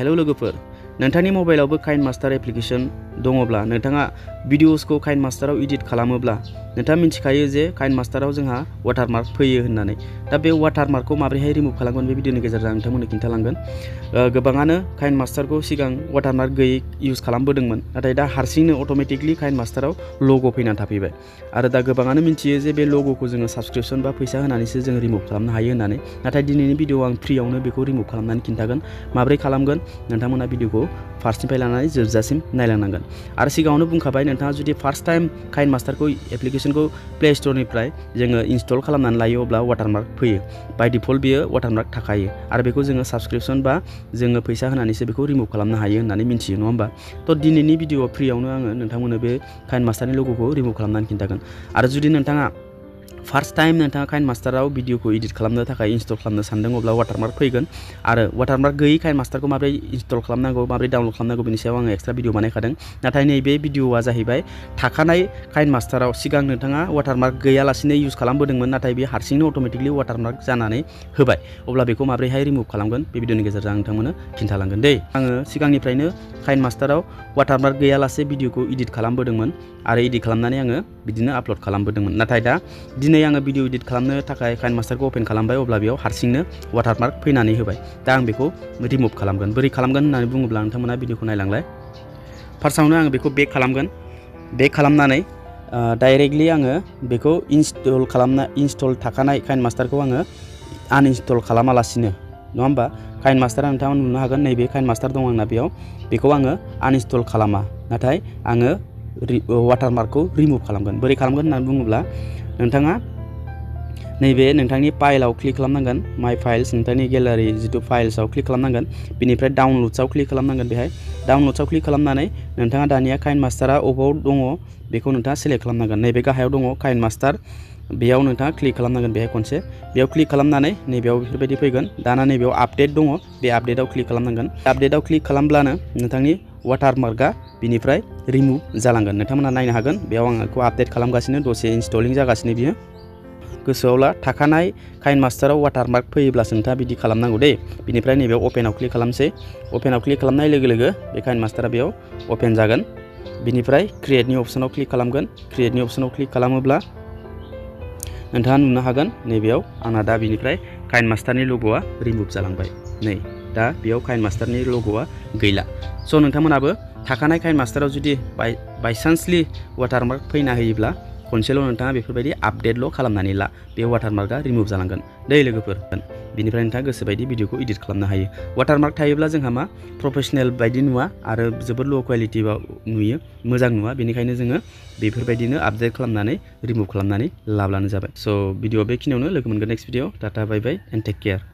hello लोगोफोर नोंथांनि मबाइलावबो काइनमास्टार एप्लिकेशन दङब्ला नोंथाङा भिडिअसखौ काइनमास्टाराव एडिट खालामोब्ला नोंथाङा मिथिखायो जे काइनमास्टाराव जोंहा वाटारमार्क फैयो होननानै दा बे वाटारमार्कखौ माबोरैहाय रिमुभ खालामगोन बे भिडिअनि गेजेरजों नोंथांमोननो खिन्थालांगोन गोबाङानो काइनमास्टारखौ सिगां वाटारमार्क गैयै इउज खालामबोदोंमोन नाथाय दा हारसिंनो अट'मेटिकलि काइनमास्टाराव लग' फैनानै थाफैबाय आरो दा गोबाङानो मिथियो जे बे लग'खौ जोङो साबस्क्रिपसन बा फैसा होनानैसो जों रिमुभ खालामनो हायो होननानै नाथाय दिनैनि भिडिअआव आं फ्रियावनो बेखौ रिमुभ खालामनानै खिन्थागोन माबोरै खालामगोन नोंथांमोना भिडिअखौ फार्स्टनिफ्राय लानानै जोबजासिम नायलांनांगोन आरो सिगाङावनो बुंखाबाय नोंथाङा जुदि फार्स्ट टाइम काइनमास्टारखौ एप्लिकेशनखौ प्ले स्ट'रनिफ्राय जोङो इनस्टल खालामनानै लायो अब्ला वाटारमार्क फैयो बाय डिफल्ट बियो वाटारमार्क थाखायो आरो बेखौ जोङो साबस्क्रिपसन बा जोङो फैसा होनानैसो बेखौ रिमुभ खालामनो हायो होननानै मिथियो नङा होमबा थ' दिनैनि भिडिअआव फ्रियावनो आङो नोंथांमोननो बे काइनमास्टारनि लग'खौ रिमुभ खालामनानै खिन्थागोन आरो जुदि नोंथाङा फार्स्ट टाइम नोंथाङा काइनमास्टाराव भिडिअखौ एडिट खालामनो थाखाय इनस्टल खालामनो सानदों अब्ला वाटारमार्क फैगोन आरो वाटारमार्क गैयै काइनमास्टारखौ माबोरै इनस्टल खालामनांगौ माबोरै डाउनलड खालामनांगौ बेनि सायाव आङो एक्सट्रा भिडिअ बानायखादों नाथाय नैबे भिडिअआ जाहैबाय थाखानाय काइनमास्टाराव सिगां नोंथाङा वाटारमार्क गैयालासिनो इउज खालामबोदोंमोन नाथाय बे हारसिंनो अट'मेटिकलि वाटारमार्क जानानै होबाय अब्ला बेखौ माबोरैहाय रिमुभ खालामगोन बे भिडिअनि गेजेरजों आं नोंथांमोननो खिन्थालांगोन दे आङो सिगांनिफ्रायनो काइनमास्टाराव वाटारमार्क गैयालासे भिडिअखौ एडिट खालामबोदोंमोन आरो एडिट खालामनानै आङो बिदिनो आपल'ड खालामबोदोंमोन नाथाय दा दिनै आङो भिडिअ एडिट खालामनो थाखाय काइनमास्टारखौ अपेन खालामबाय अब्ला बेयाव हारसिंनो वाटारमार्क फैनानै होबाय दा आं बेखौ रिमुभ खालामगोन बोरै खालामगोन होननानै बुङोब्ला नोंथांमोना भिडिअखौ नायलांलाय फार्स्टआवनो आङो बेखौ बेक खालामनानै डाइरेक्टलि आङो बेखौ इनस्टल थाखानाय काइनमास्टारखौ आङो आनइनस्टल खालामालासिनो नङा होमबा काइनमास्टारा नोंथाङा नुनो हागोन नैबे काइनमास्टार दं आंना बेयाव बेखौ आङो आनइनस्टल खालामा नाथाय आङो वाटारमार्कखौ रिमुभ खालामगोन बोरै खालामगोन होननानै बुङोब्ला नोंथाङा नैबे नोंथांनि फाइलाव क्लिक खालामनांगोन माय फाइल्स नोंथांनि गेलारि जिथु फाइल्सआव क्लिक खालामनांगोन बिनिफ्राय डाउनलड्सआव क्लिक खालामनांगोन बेहाय डाउनलड्सआव क्लिक खालामनानै नोंथाङा दानिया काइनमास्टारा अबाव दङ बेखौ नोंथाङा सेलेक्ट खालामनांगोन नैबे गाहायाव दङ काइनमास्टार बेयाव नोंथाङा क्लिक खालामनांगोन बेहाय खनसे बेयाव क्लिक खालामनानै नैबेयाव बेफोरबायदि फैगोन दाना नैबेयाव आपडेट दङ बे आपडेटआव क्लिक खालामनांगोन आपडेटआव क्लिक खालामब्लानो नोंथांनि वाटारमार्कआ बिनिफ्राय रिमुभ जालांगोन नोंथांमोना नायनो हागोन बेयाव आं बेखौ आपडेट खालामगासिनो दसे इनस्टलिं जागासिनो बियो गोसोआव ला थाखानाय काइनमास्टाराव वाटारमार्क फैयोब्लासो नोंथाङा बिदि खालामनांगौ दे बिनिफ्राय नैबेयाव अपेनाव क्लिक खालामसै अपेनाव क्लिक खालामनाय लोगो लोगो बे काइनमास्टारा बेयाव अपेन जागोन बिनिफ्राय क्रिएटनि अपसनाव क्लिक खालामगोन क्रिएटनि अपसनाव क्लिक खालामोब्ला नोंथाङा नुनो हागोन नैबेयाव आंना दा बिनिफ्राय काइनमास्टारनि लग'आ रिमुभ जालांबाय नै दा बेयाव काइनमास्टारनि लग'आ गैला स' नोंथांमोनाबो थाखानाय काइनमास्टाराव जुदि बायसान्सलि वाटारमार्क फैना होयोब्ला खनसेल' नोंथाङा बेफोरबायदि आपडेटल' खालामनानै ला बे वाटारमार्कआ रिमुभ जालांगोन दै लोगोफोर बिनिफ्राय नोंथाङा गोसोबायदि भिडिअखौ एडिट खालामनो हायो वाटारमार्क थायोब्ला जोंहा मा प्रफेसनेल बायदि नुवा आरो जोबोद ल' कुवालिटि नुयो मोजां नुवा बेनिखायनो जोङो बेफोरबायदिनो आपडेट खालामनानै रिमुभ खालामनानै लाब्लानो जाबाय स' भिडिअ बेखिनियावनो लोगो मोनगोन next video ta-ta bye bye and take care